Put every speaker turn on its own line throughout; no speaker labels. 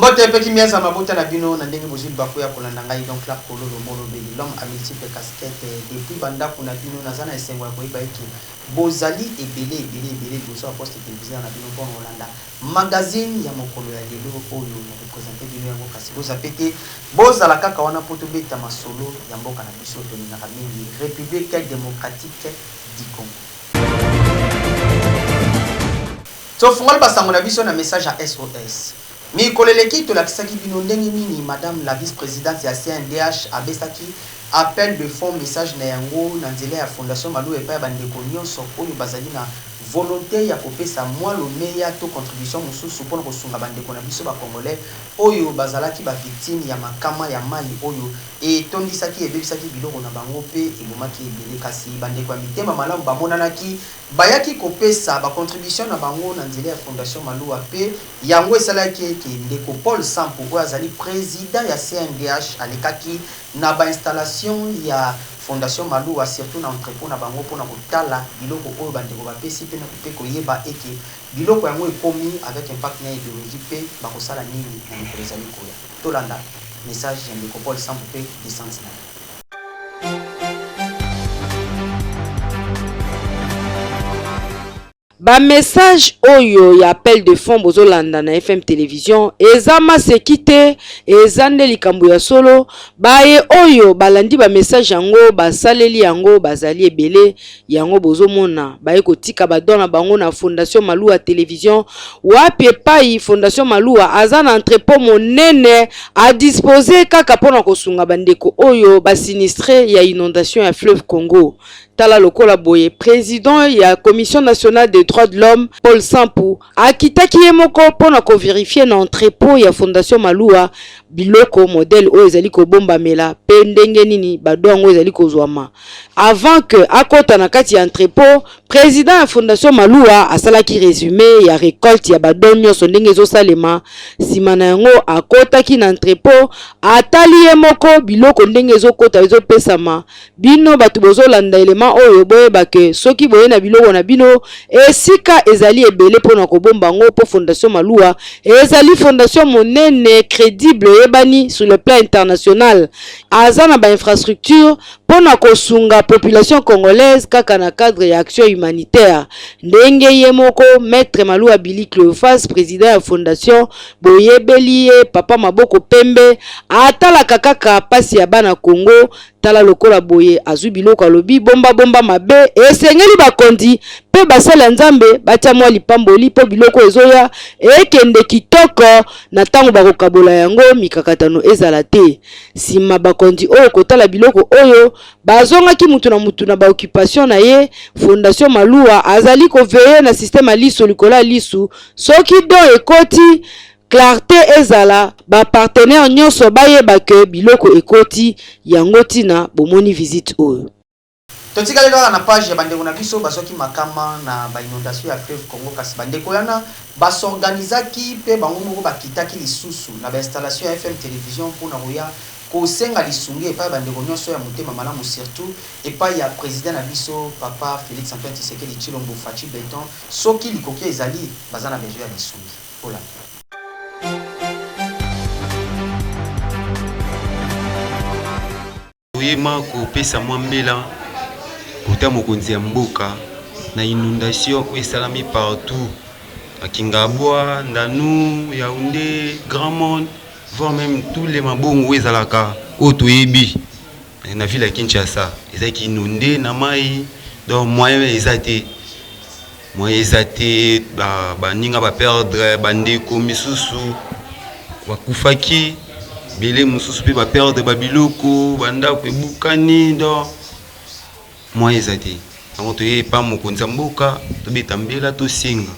Mbote pe kimia ezala mabota na bino na ndenge bozwi libaku ya kolanda ngai donc Clark Kololo molobeli l'homme à multiple casquette depuis ba ndaku na bino naza na esengo ya koyeba ete bozali ebele ebele ebele liboso ya poste televiseur na bino pona kolanda magazine ya mokolo ya lelo oyo na ko presenter bino yango kasi bo zappe te bozala kaka wana po tobeta masolo ya mboka na biso tolingaka mingi Republique democratique du Congo. Tofungoli ba sango na biso na message ya SOS. Mikolo eleki tolakisaki bino ndenge nini madame la vice-presidente ya CNDH abesaki appel de fonds message na yango na nzela ya fondation Maluwa epai ya ba ndeko nionso oyo bazali na volonte ya kopesa mwa lomeya to contribution mosusu mpo na kosunga ba ndeko na biso ba congolais oyo bazalaki ba victimes ya makama ya mayi oyo etondisaki ebebisaki biloko na bango mpe ebomaki ebele kasi ba ndeko ya mitema malamu bamonanaki Bayaki kopesa ba contributions na bango na nzela ya Fondation Maluwa mpe yango esalaki ete ndeko Paul Sampu oyo azali president ya CNDH alekaki na ba installations ya Fondation Maluwa surtout na entrepot na bango mpo na kotala biloko oyo ba ndeko bapesi mpe mpe koyeba ete biloko yango ekomi avec impact na ideologie mpe bakosala nini na mikolo ezali koya. Tolanda message ya ndeko Paul Sampu mpe descente na ye.
Ba message oyo ya appel de fonds bozolanda na FM television eza maseki te, eza nde likambo ya solo. Baye oyo balandi ba message yango basaleli yango bazali ebele, yango bozomona baye kotika ba don na bango na Fondation Maluwa Television, wapi epayi Fondation Maluwa aza na entrepot monene a disposer kaka mpona kosunga bandeko oyo ba sinistre ya inondation ya fleuve Congo. Tala lokola boye president ya Commission nationale des droits de l'homme Paul Sampu akitaki ye moko mpona ko verifier na entrepot ya Fondation Maluwa biloko modèle oyo ezali kobombamela mpe ndenge nini ba don yango ezali kozwama. Avant que akota na kati ya entrepot, president ya Fondation Maluwa asalaki resume ya recolte ya ba don nyonso ndenge ezosalema. Sima na yango akotaki na entrepot, atali ye moko biloko ndenge ezokota ezopesama. Bino bato bozolanda element oyo boyeba que soki boye na biloko na bino esika ezali ebele pona kobomba yango po Fondation Maluwa ezali fondation monene credible eyebani sur le plan international aza na ba infrastructure pona kosunga population congolaise kaka na cadre ya action humanitaire ndenge ye moko Maitre Maluwa Billy Cleophas president ya fondation boyebeli ye papa maboko pembe atalaka kaka pasi ya bana Congo Tala lokola boye azwi biloko alobi bomba bomba mabe esengeli bakonzi pe basali ya Nzambe batia mwa lipamboli po biloko ezoya ekende kitoko na tango bakokabola yango mikakatano ezala te. Sima bakonzi oyo kotala biloko oyo bazongaki mutu na mutu na ba occupation na ye. Fondation Maluwa azali ko veiller na système ya liso likolo ya lisu soki don ekoti Clarte ezala, ba partenaires nionso bayeba que biloko ekoti, yango tina bomoni visite oyo.
Totikali kaka na page ya ba ndeko na biso bazwaki makama na ba inondations ya fleuve Congo kasi ba ndeko yana ba s'organisaki pe bango moko bakitaki lisusu na ba installations ya FM television pona koya kosenga lisungi epai ya ba ndeko nionso ya motema malamu surtout epai ya president na biso papa Felix Antoine Tshisekedi Tshilombo Fatshi Beton soki likoki ezali baza na besoin ya lisungi. Bolanda.
Toyema kopesa mwa mbela kota mokonzi ya mboka na inondation oyo esalami partout na Kingabwa, Ndanu, Yaounde, Grand Monde, voire même tous les mabongo oyo ezalaka oyo toyebi na ville ya Kinshasa ezalaki inonde na mai donc moyen eza te. Moyen eza te baninga ba perdre ba ndeko misusu bakufaki bele mosusu mpe ba perdre ba biloko ba ndako ebukani donc moyen eza te yango toye epa mokonzi ya mboka tobeta mbela tosenga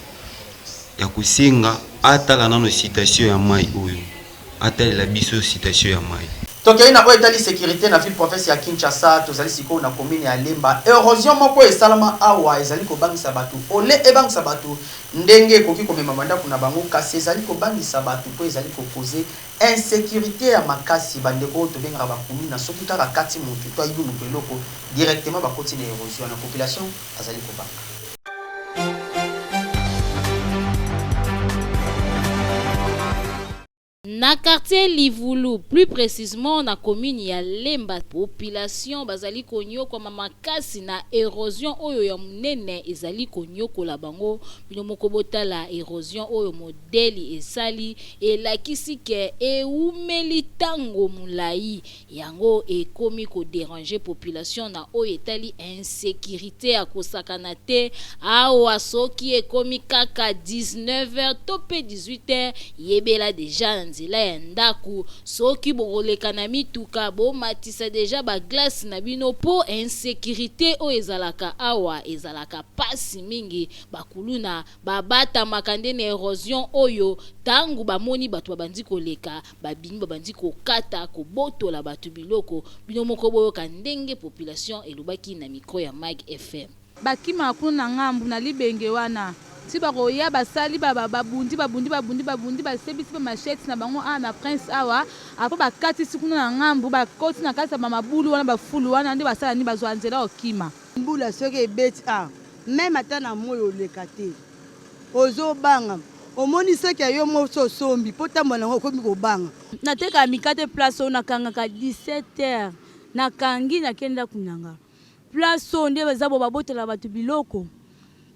ya kosenga atala nano citation ya mai oyo Atalela biso citation ya mayi.
Tokeyi na oyo etali securite na ville province ya Kinshasa, tozali sikoyo na commune ya Lemba. Erosion moko esalama awa ezali kobangisa batu, au lieu ebangisa batu ndenge ekoki komema ba ndaku na bango, kasi ezali kobangisa batu po ezali ko causer insecurite ya makasi. Ba ndeko oyo tobengaka ba kuluna soki kaka akati mutu to ayibi mutu eloko, directement bakoti na erosion wana, population azali kobanga.
Na. Na quartier Livulu, plus precisement na commune ya Lemba, population bazali konyokwama makasi na erosion oyo ya monene ezali konyokola bango. Bino moko botala erosion oyo modeli esali, elakisi ke ewumeli tango molayi, yango ekomi ko deranger population na oyo etali insecurite ya kosakana te. Awa soki ekomi kaka 19 heures to pe 18 heures, yebela dejà na nzela ya ndaku. Soki bokoleka na mituka, bomatisa dejà ba glaces na bino po insecurite oyo ezalaka awa ezalaka pasi mingi. Ba kuluna babatamaka nde na erosion oyo, tangu bamoni batu babandi koleka, Babimi babandi kokata, kobotola bato biloko. Bino moko boyoka ndenge population elobaki na micro ya Mag FM.
Bakimaka kuna na ngambu na libenge wana ti bakoya basali ba babundi babundi babundi babundi basebisi ba machettes na bango awa na prince awa apres bakatisi kuna na ngambu bakoti na kati ya ba mabulu wana ba fulu wana nde basala nini bazua nzela kokima.
Mbula soki ebeti ah meme ata na moyi oleka te ozo banga omoni saki ya yo moko osombi po otambola nango okomi kobanga.
Natekaka mikate place oyo nakangaka 17 heures nakangi nake ndaku nanga place oyo nde baza bo babotolaka batu biloko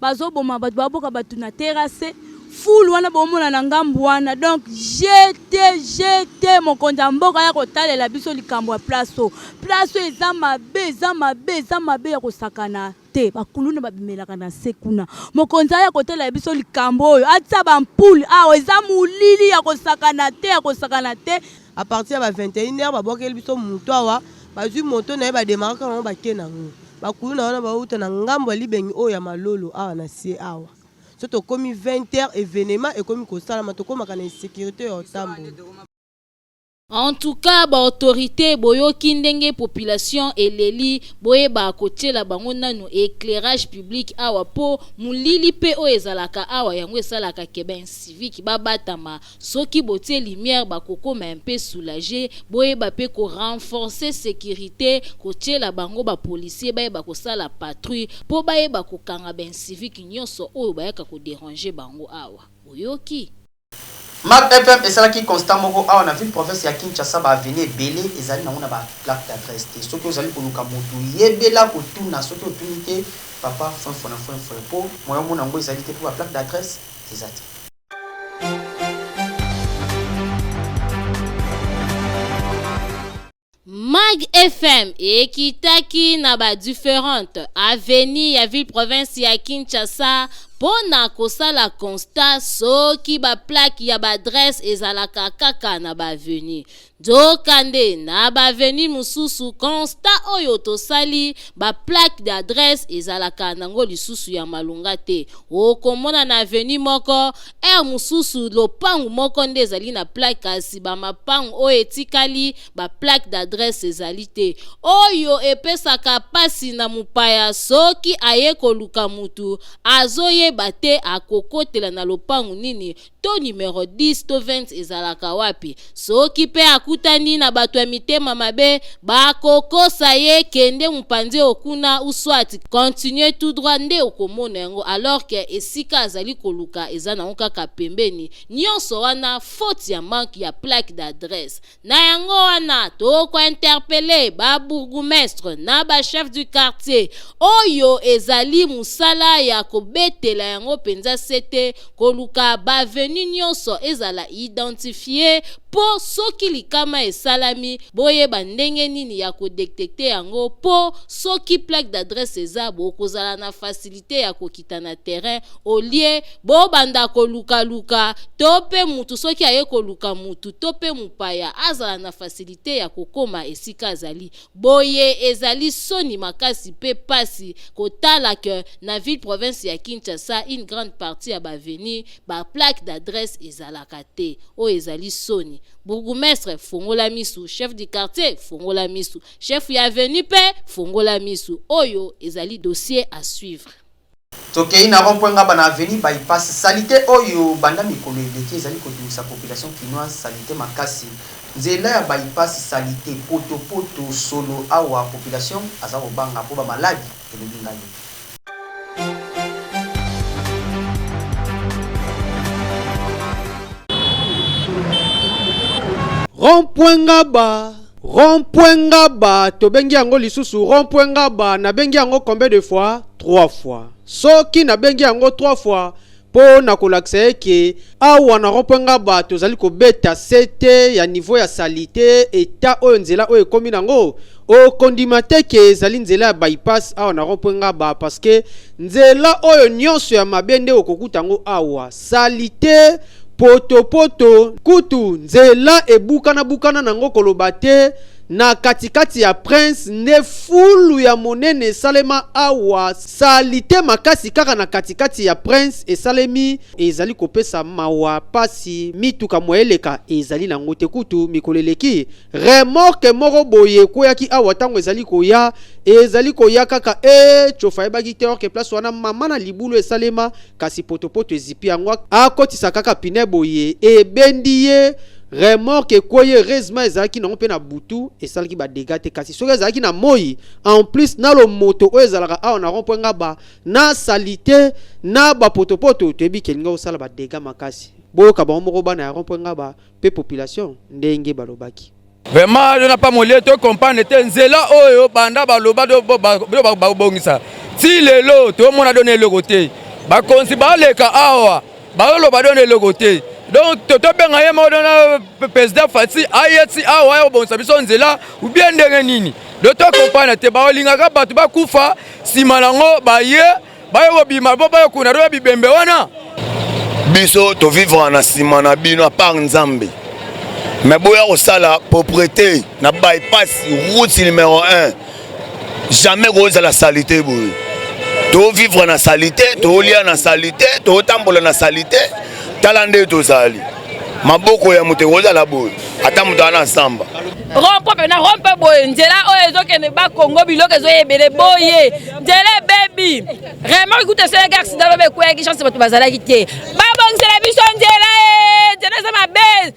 bazoboma batu baboka batu na terrasse fulu wana bomona na ngambu wana donc jete jete mokonzi ya mboka aya kotalela biso likambo ya place oyo place oyo eza mabe eza mabe eza mabe ya kosakana te bakuluna babimelaka na se kuna mokonzi aya kotalela biso likambo oyo atia bampule awa eza molili ya kosakana te ya kosakana te.
A partir ya ba 21 heures babwakeli biso moto awa bazwi moto na ye ba demaraka nango bake nango bakuluna wana bauta na ngambo ya libengi oyo ya malolo awa na se awa so tokomi 20 heures evenement ekomi kosalama tokomaka na insecurite ya otambola.
En tout cas ba autorites boyoki ndenge population eleli boyeba kotiela bango nanu eclairage public awa po molili pe oyo ezalaka awa yango esalaka ke ba inciviques babatama soki botie lumière bakokoma un peu soulager boyeba pe ko renforcer securite kotiela bango ba policiers bayeba kosala patrouille po bayeba kokanga ba inciviques nionso oyo bayaka ko deranger bango awa boyoki?
Mag FM esalaki constat moko awa na ville province ya Kinshasa ba avenue ebele ezali nango na ba plaque d'adresse te soki ozali koluka mutu yebela kotuna soki otuni te papa foinfoin na foinfoin po moyen omona yango ezali te po ba plaque d'adresse eza te.
Mag FM ekitaki na ba differentes avenues ya ville-province ya Kinshasa mpo na kosala constat soki ba plaques ya ba adresses ezalaka kaka na ba avenues. Nzokande, na ba avenues mosusu, constat oyo tosali, ba plaques d'adresse ezalaka nango lisusu ya malonga te. Okomona na avenue moko, heure mosusu lopangu moko nde ezali na plaque kasi ba mapangu oyo etikali ba plaque d'adresse ezali te. Oyo epesaka pasi na mopaya soki aye koluka mutu azoyeba te akokotela na lopangu nini to numero 10 to 20 ezalaka wapi. Soki pe akutani na bato ya mitema mabe bakokosa ye kende mopanzi oyo kuna ou soit continuer tout droit nde okomona yango alors que esika azali koluka eza nango kaka pembeni. Nionso wana faute ya manque ya plaque d'adresse. Na yango wana toko interpeller ba bourgoumestres na ba chefs du quartier oyo ezali mosala ya kobetela yango penza sete koluka ba avenues nionso ezala identifier po soki likama esalami boyeba ndenge nini ya ko detecter yango po soki plaque d'adresse eza bokozala na facilite ya kokita na terrain au lieu bobanda kolukaluka to pe mutu soki aye koluka mutu to pe mupaya azala na facilite ya kokoma esika azali. Boye ezali soni makasi pe pasi kotala que na ville province ya Kinshasa une grande partie ya ba avenues ba plaques d'adresse ezalaka te. Oyo ezali soni. Bourgoumestre fongola misu, chef du quartier fongola misu, chef ya avenue pe fongola misu. Oyo ezali dossier à suivre.
Tokeyi na rond point Ngaba na avenue By-pass, salite oyo banda mikolo eleki ezali kotungisa population kinoise, salite makasi, nzela ya By-pass salite, poto poto, solo, awa population aza kobanga po ba maladi elobi ngai.
Rond-point Ngaba, rond-point Ngaba, tobengi yango lisusu rond-point Ngaba, nabengi yango combien de fois? 3 fois. Soki nabengi yango 3 fois mpo na kolakisa ye ke awa na rond-point Ngaba tozali kobeta sete ya niveau ya salite, eta oyo nzela oyo ekomi nango, okondima te ke ezali nzela ya bypass awa na rond-point Ngaba, parce que nzela oyo nyonso ya mabe nde okokuta yango awa, salite, potopoto, kutu nzela ebukana-bukana nango koloba te. Na katikati ya Prince nde fulu ya monene esalema awa, salite makasi kaka na katikati ya Prince esalemi, ezali kopesa mawa pasi, mituka mwa eleka ezali nango te. Kutu mikolo eleki remorque moko boye ekweyaki awa, ntango ezali koya, ezali koya kaka e chofa ayebaki te orke place wana mama na libulu esalema, kasi potopoto ezipi yango, akotisa kaka pine boye ebendi ye, remorque ekweyi. Heureusement ezalaki nango mpe na butu, esalaki badégâts te, kasi soki ezalaki na moi, en plus na lomoto oyo ezalaka awa na rond-point Ngaba na salite na bapotopoto, toyebi ke elingi kosala badégâts makasi. Boyoka bango moko bana ya rond-point Ngaba mpe population ndenge balobaki.
Vraiment, yo na pa molie to comprendre te nzela oyo banda baloba babongisa ti lelo tomona dona eloko te. Bakonzi baleka awa bazoloba dona eloko te. Donc tobenga ye moko dona président Fatshi aye ti awa aya kobongisa biso nzela ou bien ndenge nini? Do to comprendre te, balingaka bato bakufa, nsima nango baye baye kobima po baye kuna to bibembe wana.
Biso tovivre na nsima na bino, à part Nzambe, mais boya kosala propreté na bypass, route numéro 1. Jamais kozala salité boye. Tovivre na salité, tolia na salité, totambola na salité. Tala nde tozali, maboko ya moto ekozala boye, ata moto aza na nsamba.
Rond-point mpena rond-point boye, nzela oyo ezokende Bakongo, biloko ezoyebele boye, nzela ebebi, remorque kuta esalaki accident, lobe ekweyaki, chance bato bazalaki te. Babongisela biso nzela e, nzela eza mabe.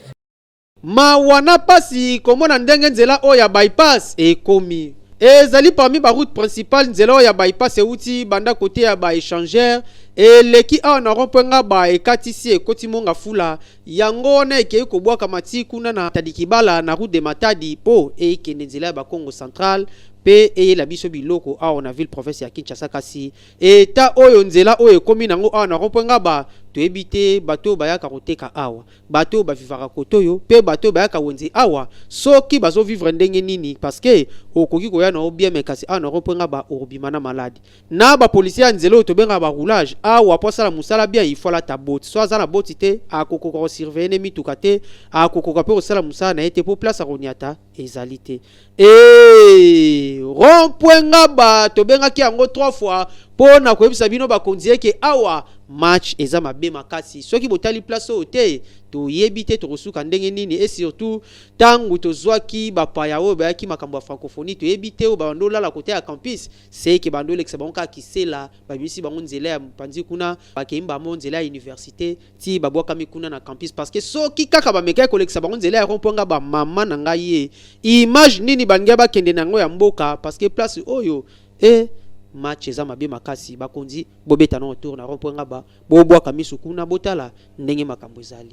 Mawa na pasi komona ndenge nzela oyo ya bypass ekomi. Ezali parmi baroute principale. Nzela oyo ya bypass euti banda kote ya baéchangeur, eleki awa na rond-point Ngaba, ekatisi, ekoti Monga Fula, yango wana ekei kobwakama ti kuna na Tadikibala na route de Matadi, mpo ekende nzela ya Bakongo Central mpe eyela biso biloko awa na ville province ya Kinshasa. Kasi eta oyo nzela oyo ekomi nango awa na rond-point Ngaba, toyebi te bato oyo bayaka koteka awa, bato oyo bavivaka kote oyo mpe bato oyo bayaka wenze awa, soki bazovivre ndenge nini, parce que okoki koya na yo bien, mais kasi awa na rond-point Ngaba okobima na malade. Na bapolisier ya nzela oyo tobengaka baroulage awa, po asala mosala bien, il faut alata botte. So aza na botte te, akokoka kosurveiller ne mituka te, akokoka mpe kosala mosala na ye te, mpo place akoniata ezali te. E rond-point Ngaba tobengaki yango trois fois mpo na koyebisa bino bakonzi eke awa match eza mabe makasi. Soki botali place oyo te, toyebi te tokosuka ndenge nini. Et surtout ntango tozwaki bapaya oyo bayaki makambo ya francophonie, toyebi te oyo babando olala kote ya campus, seke bando olekisa bango kaka kisela, babimisi bango nzela ya mopanzi kuna, bakei bango nzela ya université ti babwakami kuna na campus, parce que soki kaka bamekaki kolekisa bango nzela ya rond-point Ngaba, mama na ngai ye, image nini balingi bakende na yango ya mboka? Parce que place oyo e match eza mabe makasi. Bakonzi, bobeta na autour na rond-point Ngaba, bobwaka miso kuna, botala ndenge makambo ezali.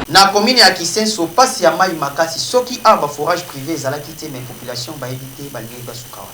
Na commune ya Kisenso, pasi ya mai makasi. Soki awa baforage privé ezalaki te, mais population bayebi te balingaki basuka wapi.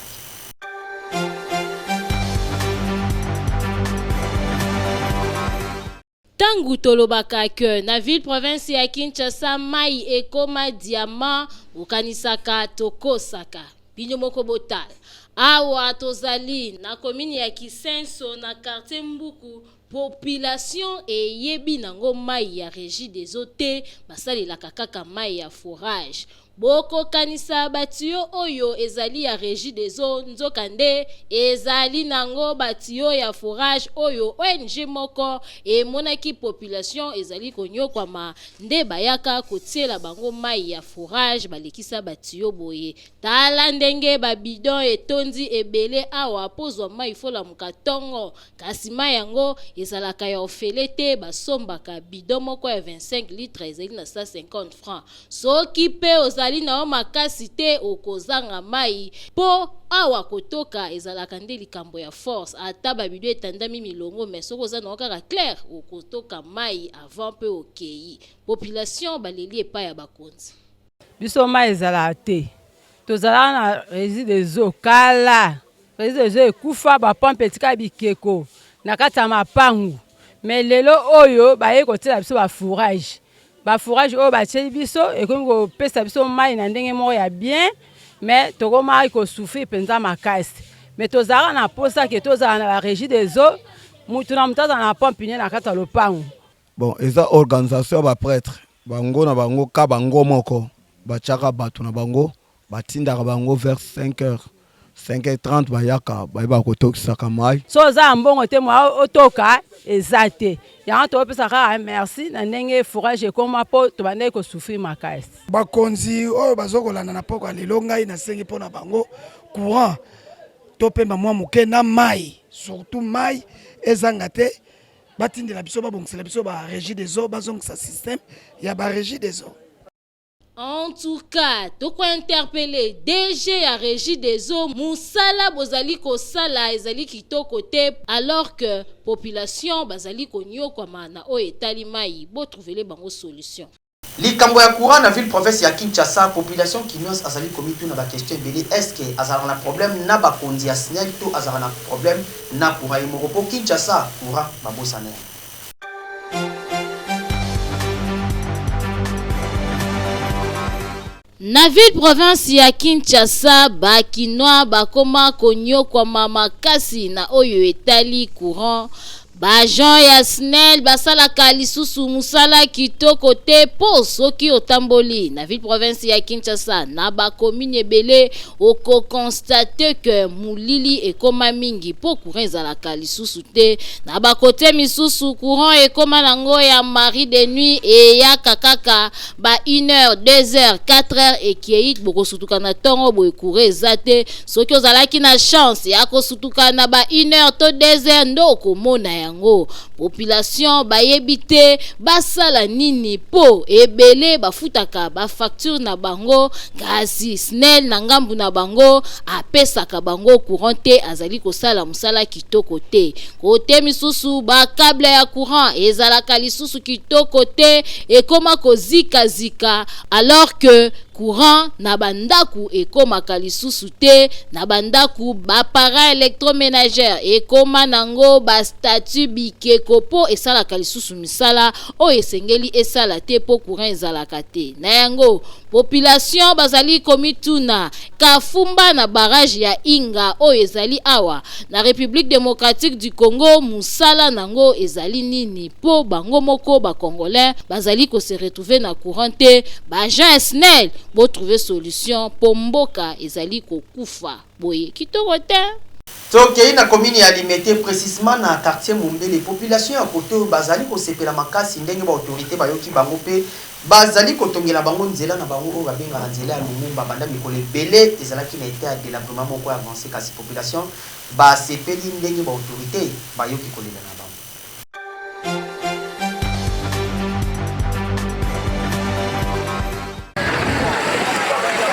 Ntango tolobaka ke na ville province ya Kinshasa mai ekoma diamant, okanisaka tokosaka bino moko. Botala awa, tozali na commune ya Kisenso, na quartier Mbuku. Population eyebi nango mai ya Régie des eaux te, basalelaka kaka mai ya forage. Bokokanisa batuyau oyo ezali ya Régie des eaux, nzokande ezali nango batuyau ya forage oyo ONG moko emonaki population ezali konyokwama, nde bayaka kotiela bango mai ya forage. Balekisa batuyau boye, tala ndenge babidon etondi ebele awa. Pozwa mai, folamuka ntongo, kasi mai yango ezalaka ya ofele te. Basombaka bidon moko ya 25 litre, ezali na 150 francs. Soki mpe ozali ozali na yo makasi te okozanga mayi po awa kotoka ezalaka nde likambo ya force ata ba bidon etandami milongo mais soki oza na yo kaka clair okotoka mayi avant pe okeyi. Population baleli epai ya bakonzi.
Biso mayi ezalaka te tozalaka na regie des eaux kala regie des eaux ekufa ba pompe etikala bikeko na kati ya mapangu mais lelo oyo baye kotiela biso ba fourage ba fourage oyo batieli biso ekomi kopesa biso mayi na ndenge moko ya bien mais tokomaki ko souffrir mpenza makasi mais tozalaka na mposa ke tozala na ba regie des eaux mutu na mutu azala na pompe ne na kati ya lopango.
Bon eza organisation ya ba pretre bango na bango ka bango moko batiaka batu na bango batindaka bango vers 5 heures 5 heures 30 bayaka bayebaka kotokisaka mayi.
Soki oza na mbongo te moyen otoka eza te yango topesa kaka merci na ndenge forage ekoma po tobandaki ko souffrir makasi.
Bakonzi oyo bazo kolanda na pokwa lelo ngai nasengi mpo na bango courant topema mwa moke na mayi surtout mayi ezanga te batindela biso babongisela biso ba regie des eaux bazongisa système ya ba regie des eaux.
En tout cas, toko interpeller DG ya Regie des eaux, musala bozali kosala ezali kitoko te alors que population bazali konyokwama na oyo etali mayi, bo trouvele bango solution.
Likambo ya courant na ville province ya Kinshasa, population kinoise azali komituna ba questions ebele, est ce que azalaka na problème na bakonzi ya snel to azalaka na problème na courant ye moko po Kinshasa courant babosana yango.
Na ville province ya Kinshasa, ba kinois bakoma konyokwama makasi na oyo etali courant. Ba agents ya SNEL basalaka lisusu musala kitoko te po soki otamboli na ville province ya Kinshasa na ba commune ebele oko constater que mulili ekoma mingi po courant ezalaka lisusu te. Na ba cote misusu courant ekoma nango ya mari de nuit eyaka kaka ba 1 heure 2 heures 4 heures ekei bokosutuka na ntongo boye courant eza te soki ozalaki na chance ya kosutuka na ba 1 heure to 2 heures nde okomona yango population bayebi te basala nini mpo ebele bafutaka bafacture na bango kasi snel na ngambu na bango apesaka bango courant te azali kosala mosala kitoko te Kote misusu ba cable ya courant ezalaka lisusu kitoko te ekoma kozika zika alors que courant na ba ndaku ekomaka lisusu te na ba ndaku ba appareil electromenagère ekoma nango ba statut bikeko po esalaka lisusu misala oyo esengeli esala te po courant ezalaka te na yango Population bazali komituna Kafumba na barrage ya Inga oyo ezali awa na Republique democratique du Congo musala nango ezali nini po bango moko ba congolais bazali ko se retrouver na courant te ba agents ya SNEL bo trouver solution po mboka ezali kokufa boye kitoko te.
Tokeyi na commune ya Limete, precisement na quartier Mombele, population ya kote oyo bazali kosepela makasi ndenge ba autorites bayoki bango mpe bazali kotongela bango nzela na bango oyo babengaka nzela ya Lumumba banda mikolo ebele ezalaki na etat ya delabrement moko ya avance kasi population basepeli ndenge ba autorites bayoki kolela na bango.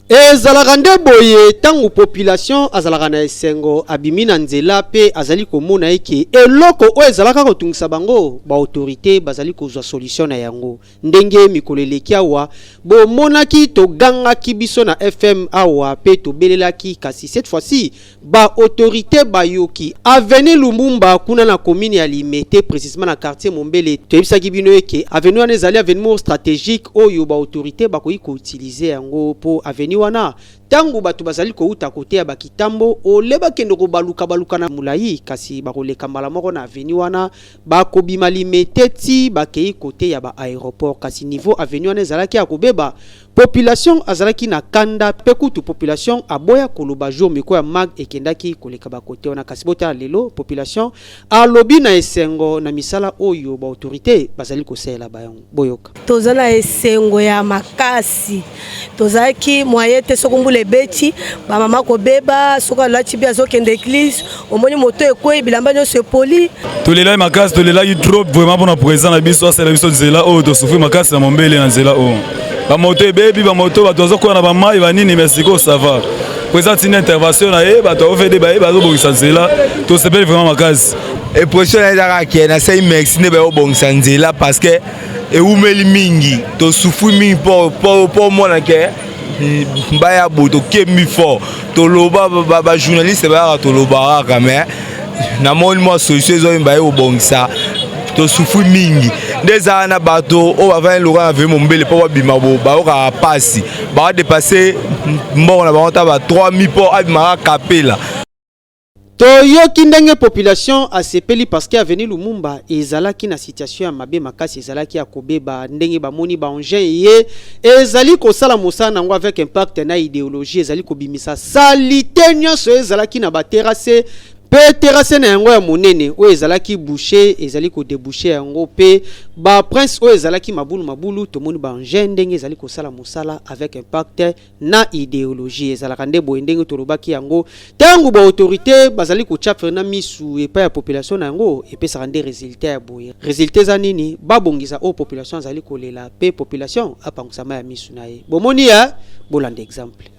Ezalaka nde boye ntango population azalaka na esengo abimi na nzela mpe azali komona eke eloko oyo ezalaka kotungisa bango ba autorite bazali kozwa solution na yango. Ndenge mikolo eleki awa bomonaki togangaki biso na FM awa mpe tobelelaki kasi cette fois-ci Ba autorites bayoki. Avenue Lumumba kuna na commune ya Limete precisement na quartier Mombele toyebisaki bino eke avenue wana ezali avenue moko strategique oyo ba autorites bakoki ko utiliser yango po avenue wana tango bato bazali kowuta kote ya ba Kitambo ole bakende kobaluka baluka na mulayi kasi bakoleka mbala moko na avenue wana bakobima Limete ti bakeyi kote ya ba aeroport kasi niveau avenue wana ezalaki ya kobeba Population azalaki na kanda pe kutu population aboya koloba jour micro ya mag ekendaki koleka ba cote wana kasi botala lelo population alobi na esengo na misala oyo ba autorite bazali kosalela bayango boyoka.
Toza na esengo ya makasi tozalaki moyen te soki mbula ebeti ba mama kobeba soki alati bi azokende eglise omoni moto ekwei bilamba nyonso epoli.
Tolelaki makasi tolelaki trop vraiment mpona president na biso asala biso nzela oyo tosufri makasi na mombele na nzela oyo. Bamoto ebebi, bamoto bato bazokwea na bamai banini, mais sikoyo ça va. Président atindi intervention na ye, bato ya OVD baye bazobongisa nzela, tosepeli vraiment makasi.
Impression na ye ezaka ke nasali merci nde bayobongisa nzela parce que ewumeli mingi, tosufri mingi mpo omona ke baya boye, tokembi fort, toloba bajournaliste bayaka toloba kaka, mais namoni mwa solution ezoyemba baye kobongisa. Tosufri mingi nde ezala na bato oyo bavandi lokola na veye mombele mpo babima bo bayokaka mpasi, badepasse mbongo na bango ta ba 3000 mpo abimaka kapela.
Toyoki ndenge population asepeli parce que avenue Lumumba ezalaki na situation ya mabe makasi, ezalaki ya kobeba. Ndenge bamoni ba engins ye ezali kosala mosala na yango avec impact na ideologie, ezali kobimisa salite nyonso ezalaki na ba terrasse mpe terrasse na yango ya monene oyo ezalaki bouche ezali kodebouche yango mpe ba prince oyo ezalaki mabulu mabulu. Tomoni ba engins ndenge ezali kosala mosala avec impact na ideologie. Ezalaka nde boye ndenge tolobaki yango, ntango ba autorité bazali kotya frena misu epai ya population na yango, epesaka nde resultat ya boye. Resultat eza nini? Babongisa oyo population azali kolela mpe population apangusama ya misu na ye. Bomoni ya bolanda exemple.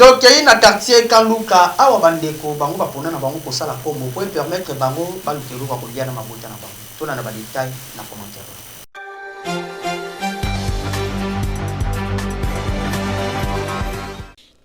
Tokei na quartier Kaluka awa, bandeko bango bapona na bango kosala kombo po epermettre bango baluka eloko ya kolia na mabota na bango. Tolanda ba detail na commentaire.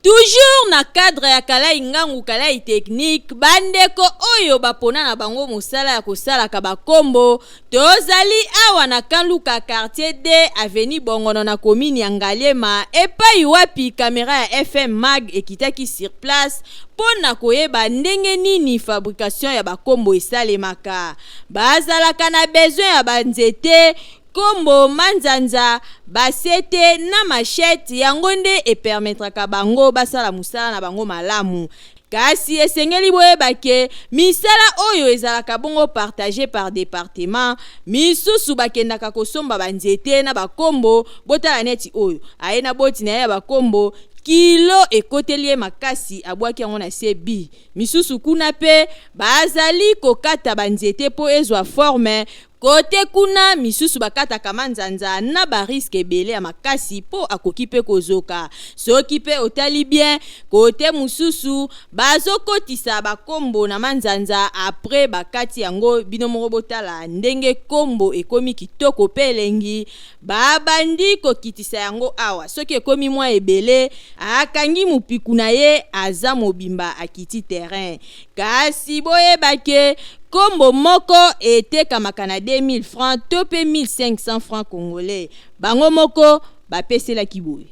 Toujours na cadre ya Kalayi Ngangu Kalayi Technique, bandeko oyo bapona na bango mosala ya kosalaka bakombo, tozali awa na Kanluka quartier D avenue Bongono na commune ya Ngaliema epayi wapi camera ya FM Mag ekitaki sur place mpo na koyeba ndenge nini fabrication ya bakombo esalemaka. Bazalaka na besoin ya ba nzete, kombo, manzanza, ba sete na machette, yango nde e permettraka bango basala mosala na bango malamu. Kasi esengeli boyeba ke misala oyo ezalaka bongo partage par departement, misusu bakendaka kosomba ba nzete na ba kombo, botala neti oyo aye na boti na ye ya ba kombo, kilo ekoteli ye makasi abwaki yango na se bi. Misusu kuna pe bazali kokata ba nzete po ezwa forme, kote kuna misusu bakataka manzanza na ba risques ebele ya makasi po akoki pe kozoka. Soki pe otali bien, kote mosusu bazokotisa ba kombo na manzanza après bakati yango, bino moko botala ndenge kombo ekomi kitoko pe elengi, Babandi kokitisa yango awa soki ekomi mwa ebele akangi mupiku na ye aza mobimba akiti terrain. Kasi boyeba ke kombo moko etekamaka na 2000 francs to pe 1500 francs congolais. Bango moko bapeselaki boye.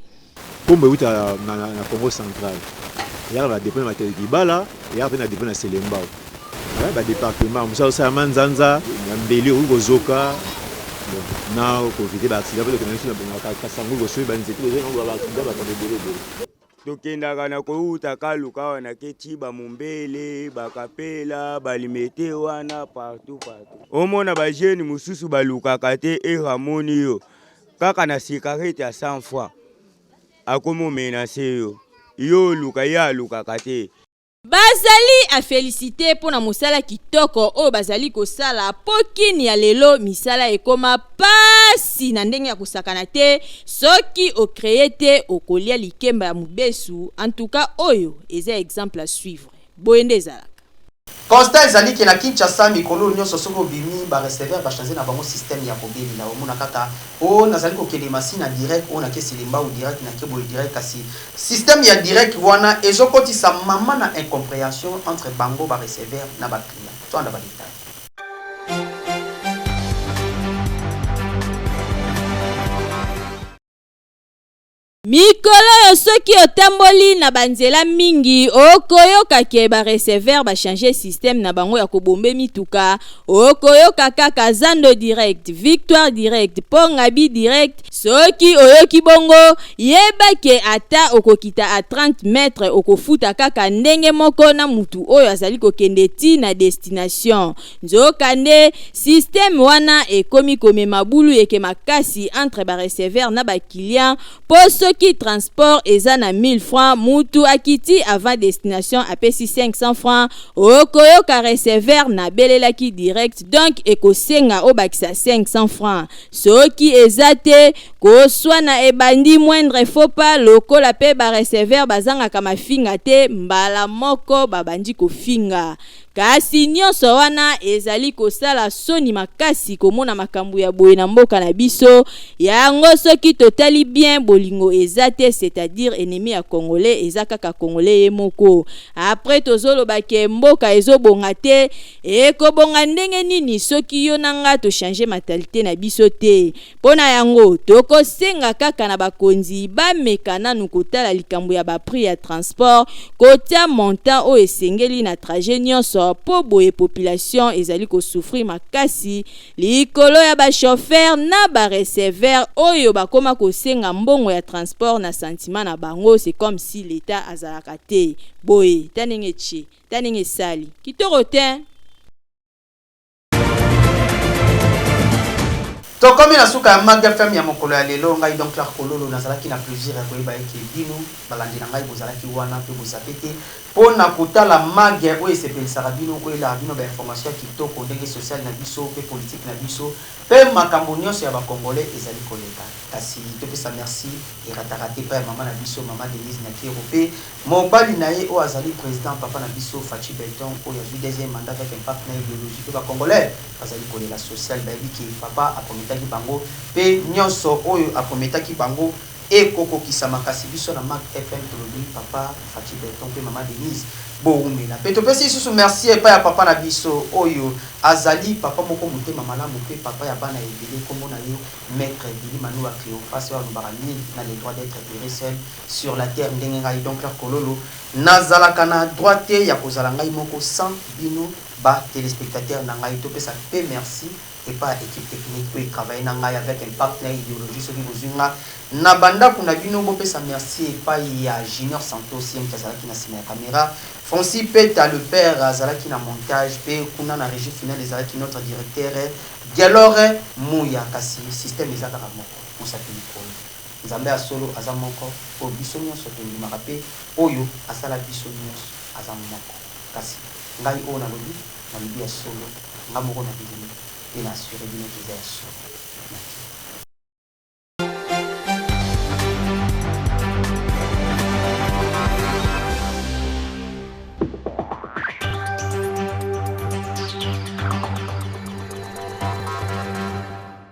Kombo ewuta na Congo central, eyaka na ba depot na Matadi Kibala, eyaka pe na depot na Selembao. Ba departement mosusu azosala manzanza na mbeli okoki kozoka na koevite ba accident po tokenda biso na Kasangulu kosomi ba nzete toza na ba accident makambo ebele ebele.
Tokendaka na kowuta Kaluka awa na Keti ba Mombele, ba Kapela, ba Limete wana partout partout. Omona ba jeunes mosusu balukaka te heure amoni yo kaka na cigarette ya 100 francs akomi omenace yo, yo oluka ye alukaka te.
Bazali a feliciter mpo na mosala kitoko oyo bazali kosala mpo kin ya lelo misala ekoma pasi na ndenge ya kosakana te, soki o creer te okolia likemba ya mubesu, en tout cas oyo eza exemple à suivre, boye nde ezalaka.
Constat ezali ke na Kinshasa mikolo oyo nionso soki obimi ba receveurs ba changer na bango système ya kobelela, omona kaka oh nazali kokende Masina direct, oh nake Selembao direct, nake boye direct kasi système ya direct wana ezo kotisa mama na incomprehension entre bango ba receveurs na ba clients. Tolanda ba details.
Mikolo oyo soki otamboli na ba nzela mingi okoyoka ke ba receveurs ba changer système na bango ya kobombe mituka, okoyoka kaka zando direct, victoire direct, pont Gaby direct, soki oyoki bongo yeba ke ata okokita a 30 mètres okofuta kaka ndenge moko na mutu oyo azali kokende ti na destination. Nzokande, système wana ekomi komema bulu eke makasi entre ba receveurs na ba clients mpo soki.
Soki transport eza na 1000 francs, mutu akiti avant destination apesi 500 francs, okoyoka receveur nabelelaki direct donc ekosenga obakisa 500 francs. Soki eza te, koswana ebandi moindre faux pas lokola pe ba receveurs bazangaka mafinga te, mbala moko babandi kofinga. Kasi nionso wana ezali kosala soni makasi komona makambo ya boye na mboka na biso, yango soki totali bien bolingo eza te c'est à dire ennemi ya congolais eza kaka congolais ye moko. Après tozoloba ke mboka ezobonga te, ekobonga ndenge nini soki yo na nga to changer mentalite na biso te? Mpo na yango, tokosenga kaka na bakonzi bameka nanu kotala likambo ya ba prix ya transport, kotia montant oyo esengeli na trajet nionso mpo boye population ezali ko souffrir makasi likolo ya ba chauffeurs na ba receveurs oyo bakoma kosenga mbongo ya transport na sentiment na bango, c'est comme si l'Etat azalaka te. Boye, ta ndenge etie, ta ndenge esali. Kitoko tein!
Tokomi na suka ya Mag FM ya mokolo ya lelo. Ngai Don Clark Kololo nazalaki na plaisir ya koyeba eke bino balandi na ngai bozalaki wana pe bozape te po na kotala Mag oyo esepelisaka bino, oyo elaka bino ba information ya kitoko ndenge social na biso pe politique na biso pe makambo nionso ya ba congolais ezali koleka. Kasi topesa merci erataka te epai ya mama na biso mama Denise Nyakeru pe Mobali na ye oyo azali president papa na biso Fatshi Beton oyo azui deuxième mandat avec impact na ideologie pe ba congolais bazali kolela social bayebi ke papa a prometaki bango pe nionso oyo a prometaki bango ekokokisama kasi biso na Mac FM tolobi papa Fatshi Beton pe mama Denise bowumela pe topesi lisusu merci epai ya papa na biso oyo azali papa moko motema malamu pe papa ya bana ebele kombo na ye Maitre Billy Manuwa Cleophas oyo alobaka nul n'a le droit d'etre heureux seul sur la terre ndenge ngai Don Claire Kololo nazalaka na droit te ya kozala ngai moko sans bino ba telespectateurs na ngai topesa pe merci epa ya equipe technique oyo e travailler na ngai avec impact na ideologie soki bozui nga na ba ndaku na bino bopesa merci epai ya Junior Santos ye moto azalaki na sima ya camera Francis Peta le père azalaki na montage pe kuna na regie finale ezalaki notre directeur Guelore Muya kasi système eza kaka moko mosapi likolo. Nzambe ya solo aza moko oyo biso nionso tondimaka pe oyo asala biso nionso aza moko kasi ngai oyo nalobi nalobi ya solo nga moko na ndimi pe na assure bino ke eza ya solo. Nake.